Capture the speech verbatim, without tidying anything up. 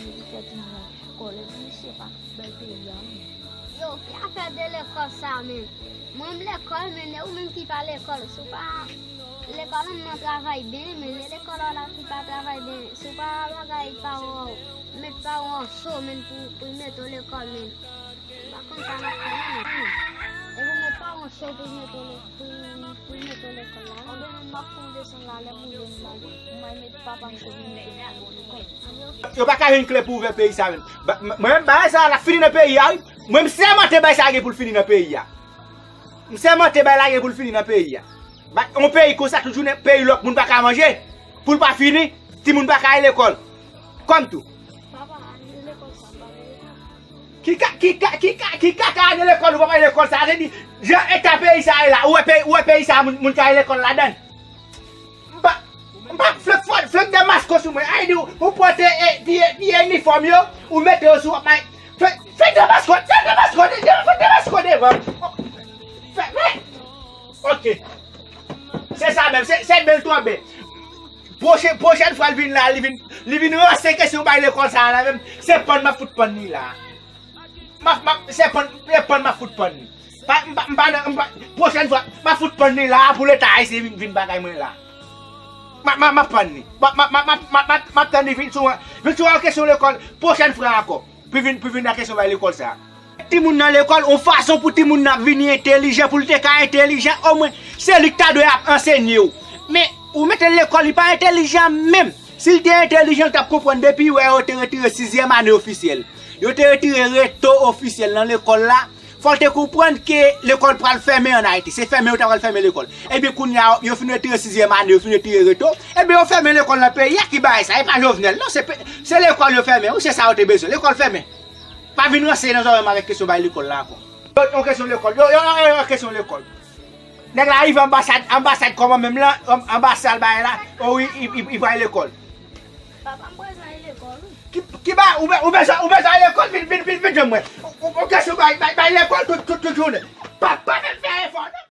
Li fè timoun kòlè, misye pa bèl peyi a, men. Yo, ki afè de lekòl sa, men? Mwen, m lekòl, men e ou menm ki pa lekòl. Si w pa lekòl, ou nan travay byen, men e lekòl la ki pa travay byen. Si w pa bagay, paran w, met paran w an so, men pou, pou mete w lekòl, men. M pa konn sa m ap fè, non, men. E pou met paran w an so pou mete w le-, pou, pou mete w lekòl la, non. Anben, m ap fè yon desann la, lè m rive, m lage. M al met papa m so pou mete m lekòl. Yo pa ka jwenn kle pou ouvè peyi sa menm. Ba, m-, mwen menm, bagay sa a, l ap fini nan peyi a, wi. Mwen, m sèmante bagay sa a gen pou l fini nan peyi a. M sèmante bagay la gen pou l fini nan peyi a. Ba, yon peyi konsa, tout jounen, peyi lòk moun pa ka manje. Pou l pa fini, timoun pa ka al lekòl. Kòm tou. Papa, ane lekòl sa, m pa vle lekòl. Ki ka, ki ka, ki ka, ki kaka ane lekòl, ou pa al lekòl sa. Sa vle di, jan eta peyi sa ye la, ou wè peyi, ou wè peyi sa, moun, moun ka al lekòl ladan l. M pa, m pa flèk fò, flèk de maskot sou mwen. Ay, di ou, ou pote, e, piye, piye inifòm yo, ou mete yo sou, w ap bay, flèk, flèk de maskot, flèk de maskot, flèk de maskot devan. Fè, fè. Ok. Se sa menm, se, se bèl twò bèl. Pwochen, pwochèn fwa l vin la, li vin, li vin ranse kesyon bay lekòl sa a la menm. Se pann m ap fout pann li la. M ap, m ap, se pann, se pann m ap fout pann li. Pa, m pa, m pa nan, m pa, pwochèn fwa, m ap fout pann li la pou Leta ayisyen vin, vin bagay mwen la. M ap, m ap, m ap pann li. M ap, m ap, m ap, m ap, m ap, m ap tann li vin sou, vin sou yon kesyon lekòl, pwochèn fwa ankò. Pou vin, pou vin nan kesyon bay lekòl sa. Timoun nan lekòl, yon fason pou timoun nan vini entèlijan, pou l te ka entèlijan, omwen, se li k ta dwe ap ansenye w. Men, ou mete l lekòl, li pa entèlijan menm. Si l te entèlijan, l t ap konprann depi wè yo te retire sizyèm ane ofisyèl. Yo te retire reto ofisyèl nan lekòl la. Fò l te konprann ke lekòl pral fèmen ann Ayiti. Se fèmen yo ta pral fèmen lekòl. Ebyen, kounye a, yo fin retire sizyèm ane, yo fin retire reto. Ebyen, yo fèmen lekòl nan peyi a, ki bagay sa? E pa Jovenel, non, se pe-, se lekòl yo fèmen, wi, se sa yo te bezwen. Lekòl fèmen. Pa vin ranse nan zòrèy m avèk kesyon bay lekòl la ankò. Yon, yon kesyon lekòl. Yo, yo, yo, yo, kesyon lekòl. Nèg la rive anbasad, anbasad kòman menm lan, an-, anbasad bagay la, o wi, i, i, i pral lekòl. Papa, m bezwen al lekòl, wi. Ki, ki ba, ou be-, ou bezwen, ou bezwen al lekòl, vin, vin, vin, vin jwenn mwen. Ou, ou, ou kesyon bay, bay, bay lekòl tout, tout, tout jounen. Pa, pa menm fè efò, non.